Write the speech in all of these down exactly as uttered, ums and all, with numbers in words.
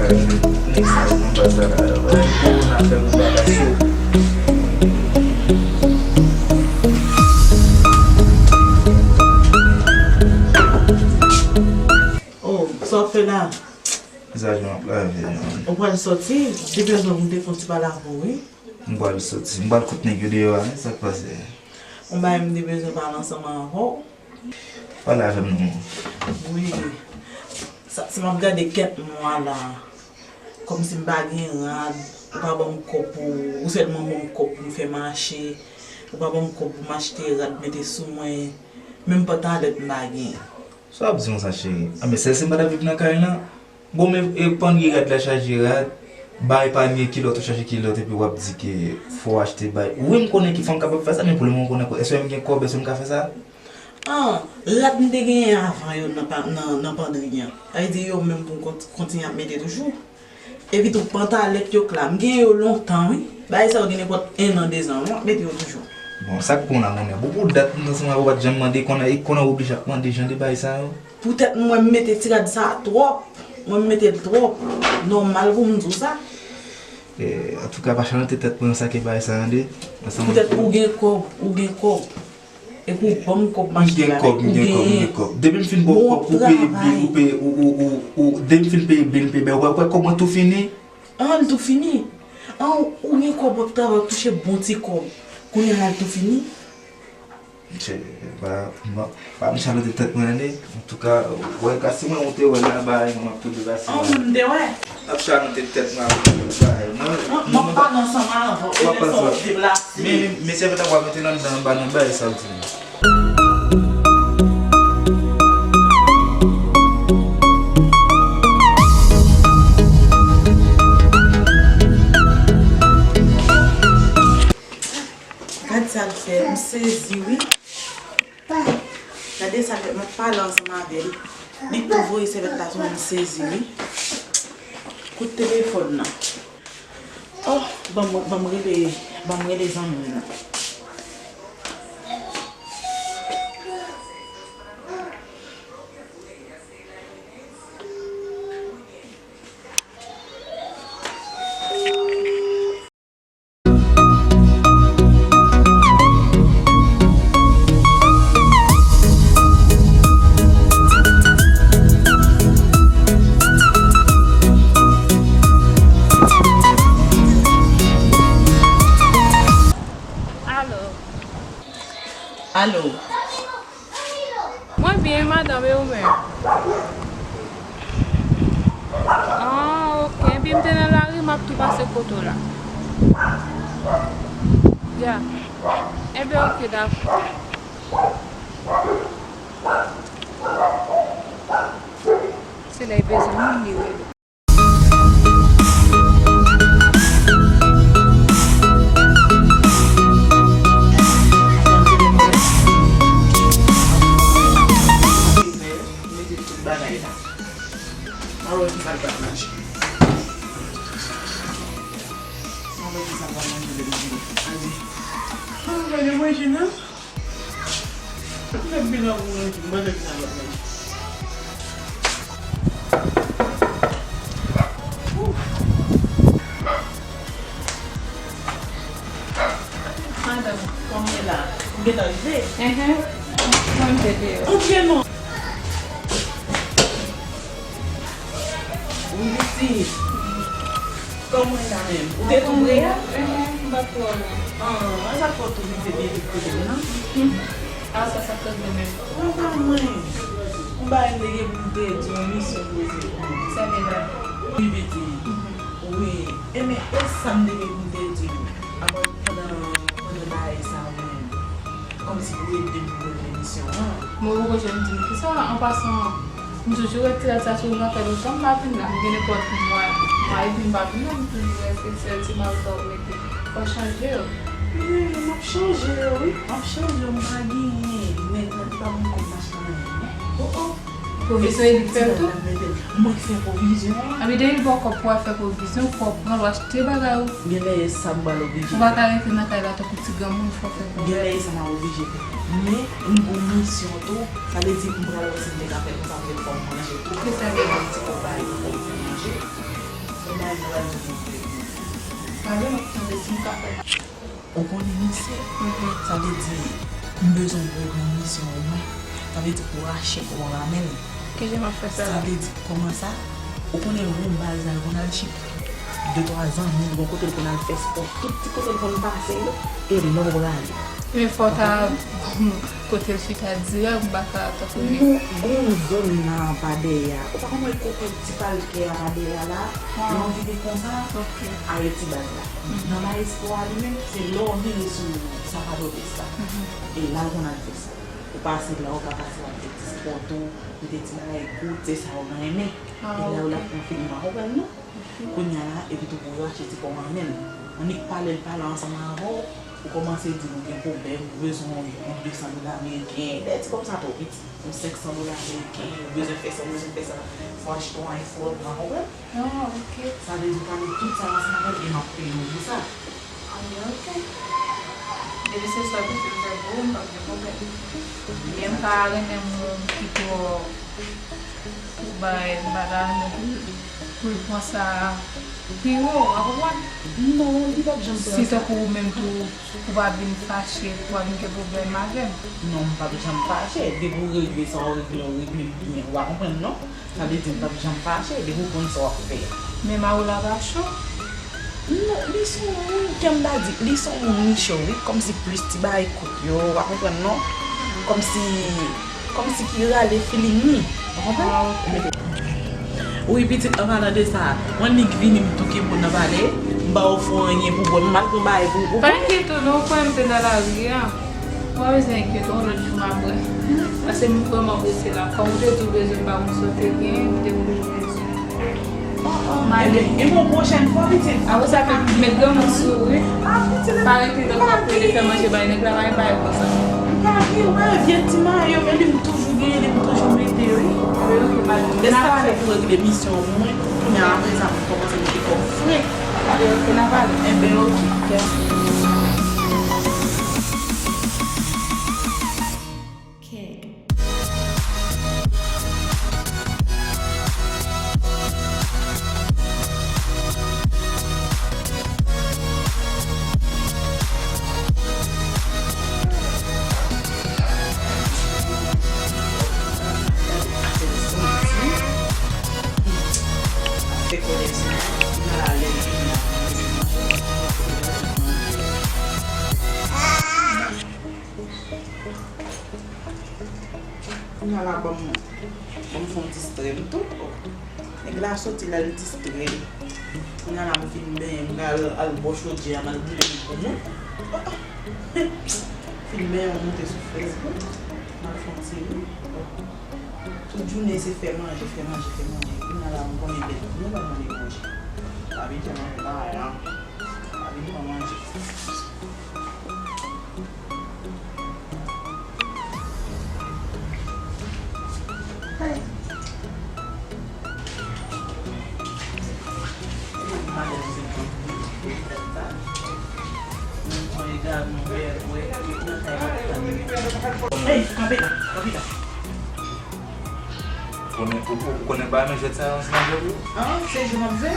Nèg sa yo nan baz la la, yo pa gen korona fè pou bagay yo. Oh, sa w ap fè la? Vizaje m ap lave, non. Ou pral sòti? M te bezwen pou m te fè yon ti pale avè w, wi. M pral sòti. M pral kote nèg yo deyò a, men sa k pase? Yon bagay m te bezwen pale ansanm avè w. Pale avè m non. Wi. Sa, si m ap gade kèt mwa la, kòmsi m pa gen rad, ou pa ban m kòb pou, ou sèlman ban m kòb pou m fè mache, ou pa ban m kòb pou m achte rad mete sou mwen, menm pantalèt m pa gen. Sa w ap di konsa, cheri? Anben, sèl si m pa t ap viv nan kay lan. Bon, men, e, pann gen rad la, chaje rad, bay pa gen kilòt, ou chache kilòt, epi w ap di ke fò w achte bay. Wi, m konnen ke fanm kapab fè sa, men pou lemoman m konnen ankò, èske m gen kòb, èske m ka fè sa? An, rad m te genyen avan yo nan pa, nan, nan pandri an. Sa vle di yo menm pou m kont-, kontinye ap mete toujou. Epi tou, pantalèt yo k la, m gen yo lontan, wi. Bagay sa yo gen nenpòt en an, dezan, m ap mete yo toujou. Bon, sa k pran w la, monè? Bon, pou dat m ansanm avè w, ou pa t janm mande, kounye a, e kounye a w oblije ap mande jan de bagay sa yo? Poutèt mwen, m mete ti rad sa a twòp. Mwen, m mete l twòp. Nòmal pou m di w sa. Eh, antouka, pa chante tèt mwen nan sa ke bagay sa tande. Poutèt ou gen kòb, ou gen kòb. Epi w ban m kòb m achte bagay, ou genyen. M gen kòb, m gen kòb, m gen kòb. Depi m fin ba w kòb, ou peye bil, ou peye, ou, ou, ou, ou, depi m fin peye bil, m peye bagay, ou wè, ou wè kòb mwen tou fini. An, l tou fini. An, ou, ou gen kòb, w ap travay, w ap touche bon ti kòb. Kounye a l tou fini. Che, pa, pa, pa m chalote tèt mwen, tande. Antouka, wè, ka si mwen ou te wè la, bagay mwen, m ap tou deplase. An, m te wè. N ap chalote tèt mwen avèk tout bagay. Mwen, mwen, m ap pale ansanm avè w, e lè sa w deplase. Men, men sèvant la pral mete nan, nan, nan bagay sa w di m. Gad sa l fè, m sezi wi. Gade sa l fè, m ap pale ansanm avè l. Li tou voye sèvèt la sou mwen, m sezi wi. Kout telefòn nan. Oh, ban m, ban m rele, ban m rele zanmi m nan. Alo. Alo. Mwen byen, madanm, e ou menm? Ah, ok. Ebyen, m te nan lari, m ap tou pase kote w la. Ya. Ebyen, ok, dakò. Se lè y bezwen moun, li rele. Mete tout bagay la. Mwen wè ki sa l pral mache. Mwen wè ki sa l pral mache lè m vini. Ann ale. Mwen pa gen manje non. Lè m vin la pou manje, mwen pa gen sa l pral mache. Ouf. Madanm, kòman w ye la? Ou gentan rive? Enhen. Mwen te deyò. Ou byen non? Wi, pitit. Kòman w ye la menm? Ou te tou pre a? Enhen, m pa t twò lwen. Ah, sa fè w tou rive byen vit kote m nan. Hmm. Ah, sa, sa k rive menm? Ou pa mwen. Ou bay m te gen pou m te di w yon misyon poze pou ou. Sa deja. Wi, pitit. Mhm. Wi. Enben, e sa m te gen pou m te di w. Avan, pandan, pandan bagay sa a menm. Kòmsi pou ede m pou m regle misyon an. Mwen poko janm di m kisa, an pasan, m toujou ret ti rad sa sou mwen, fè lontan m pa vin la. M gen nenpòt mwa, mwa epi m pa vin la, m toujou rete sèl ti mal sa w mete. Fò chanje yo. Wi, m ap chanje yo, wi. M ap chanje yo, m pa genyen. Men, nan pa mwen kòb m achte anyen, non. Oh, oh. Pwovizyon e li k fè l tou? Mwen k fè pwovizyon an. Anben, depi l ba w kòb pou w al fè pwovizyon, fò w pran l, w achte bagay ou. Genlè e sa m pral oblije fè. Ou pa ka rete nan kay la tankou ti granmoun, fò w fè pwovizyon. Genlè e sa m ap oblije fè. Men, m gon misyon tou, sa vle di m pral wè si m te ka fè konsa, pou fò m manje tou. Kisa l vle di? Ti kòb pa gen pou m fè manje. Pale, m ap tande si m ka fè. Ou konnen misye? Mhm. Sa vle di, m bezwen yon gwo gran misyon pou mwen. Sa vle di pou rache kò w la menm. Kijan m ap fè sa? Sa vle di, kòman sa? Ou konnen l gon baz la, l konn al chita. De twa zanmi l, gon kote l konn al fè spò. Tout ti kote l konn pase yo, e la w prale. Men fò w ta kote l chita dirèk, m pa ka tankou li. Non, gon zòn nan anba dèyè a. Ou pa konn wè kote ti palkè a anba dèyè a la? Nan vide konsa, a yo ti baz la. Nan la espò a li menm, se lè w vire sou Sapado Vista. E la l konn al fè spò. Ou pase la, ou ka pase w al fè ti spò tou, mete ti bagay goute, sa w renmen. E la yo la pran fil mwen, ou konprann non? Kounye a la, epi tou pou rache ti kò w an menm. Annik pale, l pale ansanm avè w, ou kòmanse di l ou gen pwoblèm, ou bezwen yon, yon de san dola ameriken, lè ti kòb sa twò piti. Yon senk san dola ameriken, ou bezwen fè sa, ou bezwen fè sa, fò achte yon iPhone, ou konprann? Ah, ok. Sa vle di pale tout sa ansanm avè l e m ap peye w pou sa. Ah, ok. Depi se sa w bezwen fè pou ou, m p ap gen pwoblèm. Men m pa renmen moun ki twò pou bay, m pa ta renmen pou, pou l pran sa pi wo, w konprann? Non, li p ap janm pran sa. Si tankou ou menm tou, ou pa vin fache, ou pa vin gen pwoblèm avè m. Non, m p ap janm fache. Depi w regle sa w regle, w regle l byen. Ou pa konprann, non? Sa vle di m p ap janm fache, depi w konn sa w ap fè. Men Maroula pa cho? Non, li se yon moun, jan m ta di, li se yon moun li cho, wi. Kòmsi plis ti bagay kout yo, ou pa konprann, non? Kòmsi, kòmsi ki rale feeling li. Ou konprann? Ah, ok. Wi, pitit, an palan de sa, w annik vini m touke pou nan pale, m pa ofri w anyen pou bwè, m al pran bagay pou, pou. Pa enkyete w non, ou kwè m te nan lari a. Ou pa bezwen enkyete w, yon lòt jou m ap wè. Paske m vrèman prese la. Kòm ou te di w bezwen ba m sa w te gen, m te vle jwenn. Oh, oh, ebyen, e bon, pwochèn fwa, pitit. Apre sa, met, met granmoun sou ou, wi. Ah, pitit, pa rete nan kafou, rete fè manje bay nèg la, pa gen bagay konsa. M pa vle wè vye ti mayo, men li m toujou genyen, li m toujou mete, wi. Wi, ok, madanm. E sa fè pou regle misyon pou mwen, kounye a, apre sa, pou kòmanse mete kòb fre. Ebyen, ok, n a pale. Ebyen, ok. Kounye a la, ban m, ban m fè yon distrè m tou. Nèg la soti la, l distrè m. Kounye a la, m fin benyen, m al, al bò chodyè a, m al boule li pou mwen. Fin benyen, m monte sou Facebook. M al fè yon ti ri. Tout jounen se fè manje, fè manje, fè manje. Kounye a la, m konnen bèt, nou pa manje manje. Pa vin fè manje pa la. Pa vin fè manje. Hey, kanpe la, kanpe la. Konnen, ou, ou konnen bagay mwen jwèt sa ansanm avè w? Ah, se jwe m ap jwe?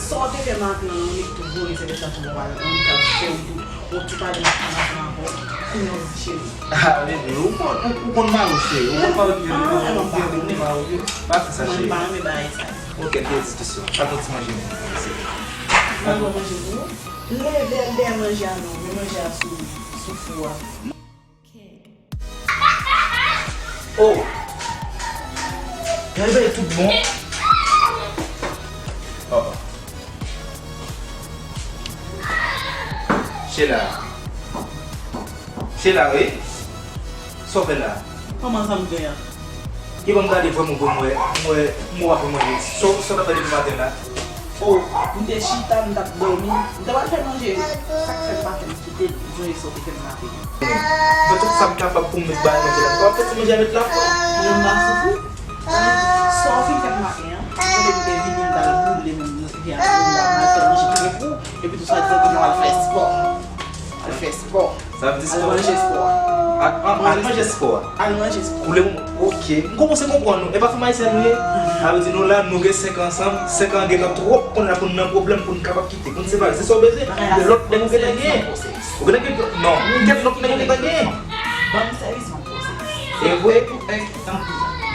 Sa w te fè maten an, ou nik tou voye se de sa sou mwen, ou pral fè w tou. Ou tou pale m ap pale ansanm avè w. Kounye a w di cheri. Ah, bebe, ou konn, ou, ou konn mari w, cheri. Ou konn mari w, ou konn mari w. Pa fè sa, cheri. Mwen pa renmen bagay sa yo. Ok, gen diskisyon. Al fè ti manje mwen. Al fè manje pou ou. Leve al dèyè manje a non, men manje a sou, sou fou a. Oh! Gade bagay tout bon. Oh, oh. Sheila. Sheila, wi. Sa w fè la? Kòman sa m fè a? Ki ban m gade vrèman pou m wè, m wè, m wè w ap manje. Sa w, sa w t ap fè depi maten la? Oh, m te chita, m t ap dòmi. M te pral fè manje. Sa k fè m pa fè m kite l, m sonje sa w te fè m maten an. Fè tout sa m kapab pou m met bagay manje la. M pa fè ti manje a met la fò. Mwen m pa soufri. Sa w fin fè m maten an, m sonje m te vini, m t al boule menm nan rivyè a, m al fè manje trè pou. Epi tou sa di m al fè spò. Al fè spò. Sa vle di spò. Al manje spò. A, a, al ranje spò a. Al ranje spò. Pou le moman, ok. M kòmanse konprann nou. E pa fanm ayisyèn nou ye? Sa vle di nou la, nou gen senk an ansanm, senk an gentan twòp kounye a pou n nan pwoblèm, pou n kapab kite, pou n separe. Se sa w bezwen? De lòt nèg ou gentan genyen. Ou gentan gen, non, kèk lòt nèg ou gentan genyen. Ban m sèvis, ban m poze. E vre?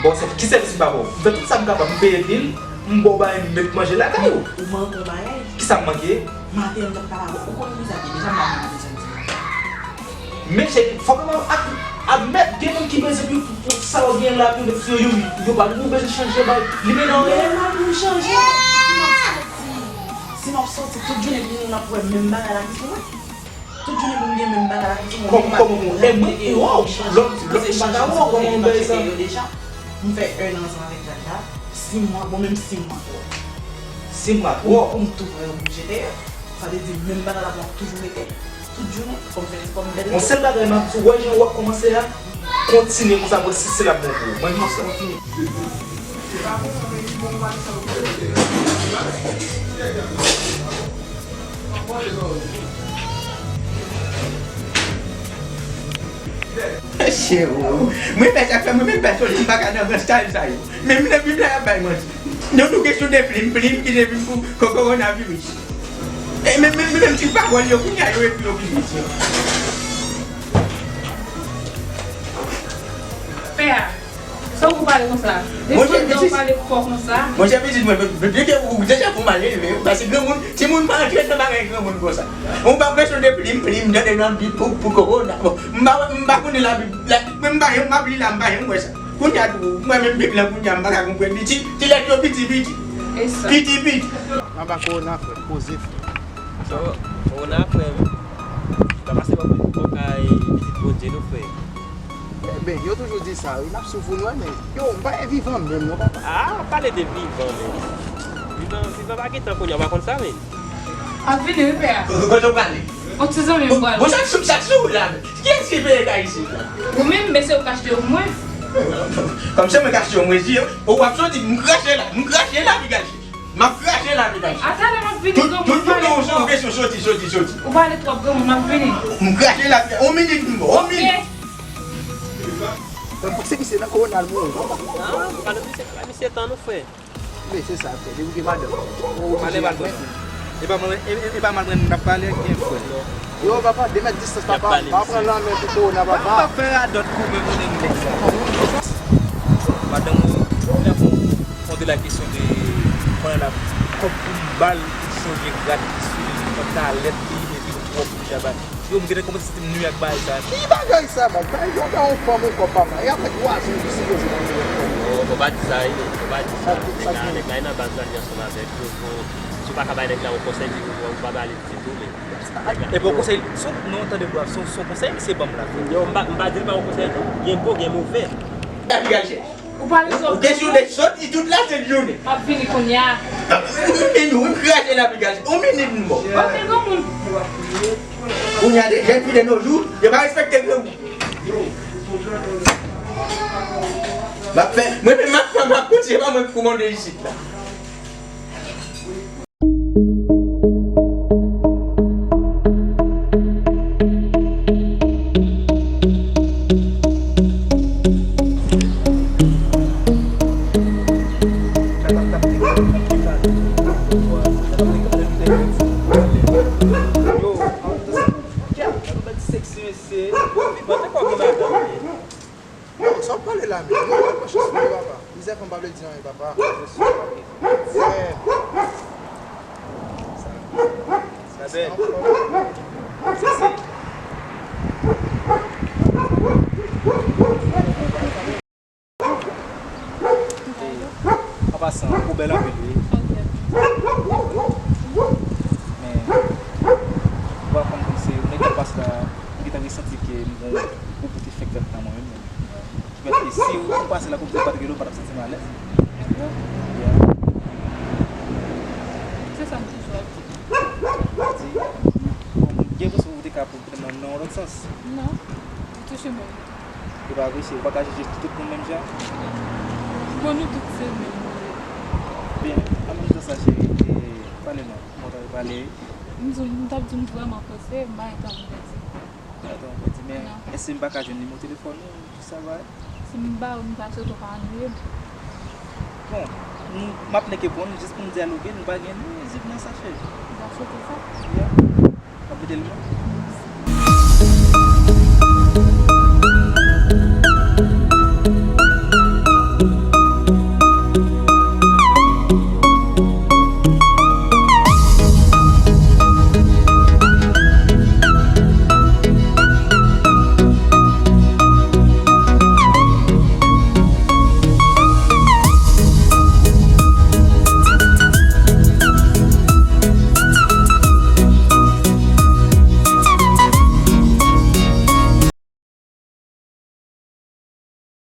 Bon, se ki sèvis m pa ba w? M fè tout sa m kapab, m peye bil, m ba w bagay, m met manje lakay ou. Ou manke yon bagay? Kisa m manke? Maten, m t ap pale avè w. Ou konnen ki sa ki deja m pa menm bezwen di. Men cheri, fòk ou admèt, gen moun ki bezwen pou, pou sa w gen la, pou yo, yo, yo pa gen bezwen chanje bagay. Li mennen w reyèlman pou chanje. Si m ap soti, si m ap soti, tout jounen pou nou ap wè menm bagay la ki sou mwen. Tout jounen pou m gen menm bagay la ki sou mwen. Kòm, kòm ou, e mwen, e wòw, lòt, lòt, m pa ka wè w kòman w bay sa. M fè en an ansanm avèk Dada, sis mwa, bon, menm sis mwa twòp. Sis mwa twòp. Pou m tou prè ou jete, sa vle di menm bagay la pou ap toujou rete. Tout jounen, fò m fè ti kòm bèl. Yon sèl bagay m ap di w, wè jan w ap kòmanse a, kontinye konsa, mwen si se l ap bon pou ou. Mwen di w sa. Mesye, o, mwen pè sa fè mwen menm pèsonèl, m pa ka nan gran style sa yo. Men m nan Bib la, y ap bay manti. Non, nou kesyon de plim, plim ki te vin pou ko-, kowonaviris. E men, men, men, menm ti pawòl yo, kounye a yo ekri yo pi piti. Pè a, sa w pou pale konsa? Depi lè w pale fò konsa. Monchè pitit mwen, byen ke ou deja pou mal elve, paske granmoun, timoun pa antre nan bagay granmoun konsa. Ou pa kesyon de plim, plim, tande nan Bib pou, pou kowona. Bon, m pa, m pa konnen Labib, la, mwen m pa janm ap li la, m pa janm wè sa. Kounye a tou, mwen menm Bib la kounye a, m pa ka konprann li. Ti, ti lèt yo piti, piti. E sa. Piti, piti. Anba kowona, frè, poze, frè. So, kowona, frè m. Pa pase pa pou kay pitit Bondye, non, frè. Eben, yo toujou di sa, wi, n ap soufri, nou, men, yo, m pa gen vivan menm, non, papa. Ah, pale de vivan, men. Vivan, vivan pa gen tan kounye a, w pa konn sa, men. Ap vini, wi, pè a. Kote w prale? On ti zanmi m pral. Bon, sa k sou, sa k sou la, men. Kiyès ki peye kay isit la? Ou menm, men se ou k achte yo pou mwen. Kòm se mwen k achte yo, mwen di, ou ap soti, m krache la, m krache la, pigaje. M ap krache la, pigaje. Atalè, m ap vini, tout, granmoun, tout, tout, pale twòp. Sou kesyon, soti, soti, soti. Ou pale twòp, granmoun, m ap vini. M krache la, pigaje. On minit, m, on minit. Ok. Donk, se misye nan kowona l mouri. Ah, pa nan misye, pa misye tan nou, frè. Men se sa, frè, depi gen madanm. Ou pale mal, frè. E pa mal, e, e, e pa mal mwen n ap pale ak gen frè. Yo, papa, de mèt distans, papa. Pa pran lanmen pou kowona, papa. Pa fè radòt kou mwen konnen m nèg sa. Madanm ou, ou la pou fè de la kesyon de konnen la kòb pou m ba l, pou chanje gratis, pou talèt li, epi twòp pou jaba. Yo, m gentan kòmanse santi m nwi ak bagay sa. Ki bagay sa, man? Bagay yo gen yon fanm, yon kòb pa mal. Y ap fè twa jou, li sipoze nan yon fanm. Oh, fò pa di sa, wi. Fò pa di sa. Nèg la, nèg la, li nan baz la, li ansanm avèk yo. Fò, si w pa ka bay nèg la yon konsèy, di ke w pa ba li ditou, men. E bon konsèy, se yon, non, tande bra, se yon, se yon konsèy misye ban m la. Yo, m pa, m pa di l pa yon konsèy, non. Gen bon, gen move. Ou pale twòp. Ou te sou de soti tout la sent jounen. M ap vini kounye a. Vini, wi, m krache laplikasyon. On minit m bon. Ok, granmoun. Kounye a, de jèn fi de nos jours, yo pa respekte granmoun. M ap fè, mwen menm m ap, m ap kontinye, pa mwen k kòmande isit la. Yo, sa w pale la menm? Yo, pa chans pou yo, papa. Mizè fanm pa vle di anyen, papa. Mizè. Sa bèl. Sesi. An pasan, ou bèl anpil, wi. Men, ou pa konn, se yon nèg ki pase la, m gentan resanti ke m gon gwo bout efèk tèt nan mwen menm. Ki fè ke si ou pase la, kòmsi ou pa t gen dlo, ou pa t ap santi m alèz. Yeah. Se sa m toujou ap di. Di, bon, gen posib ou te ka pran nan, nan yon lòt sans? Non, li touche mwen. Ou pa apresye, ou pa ka jije tout moun menm jan? Bon, nou tout se menm moun. Byen, an menm tan sa, cheri, e, pale non, kòman w ta pale? M di w, m t ap di w m vrèman prese, m pa gen tan pou pèdi. Atann, pèdi. Men Non. Èske m pa ka jwenn nimewo telefòn ou, tout sa va? Si m ba ou, m pa swete w pa annuiye m. Bon, nou, m ap neke pran l jis pou m dyaloge, nou pa gen mizik nan sachè. M pa swete sa. Yeah. W ap mete l non?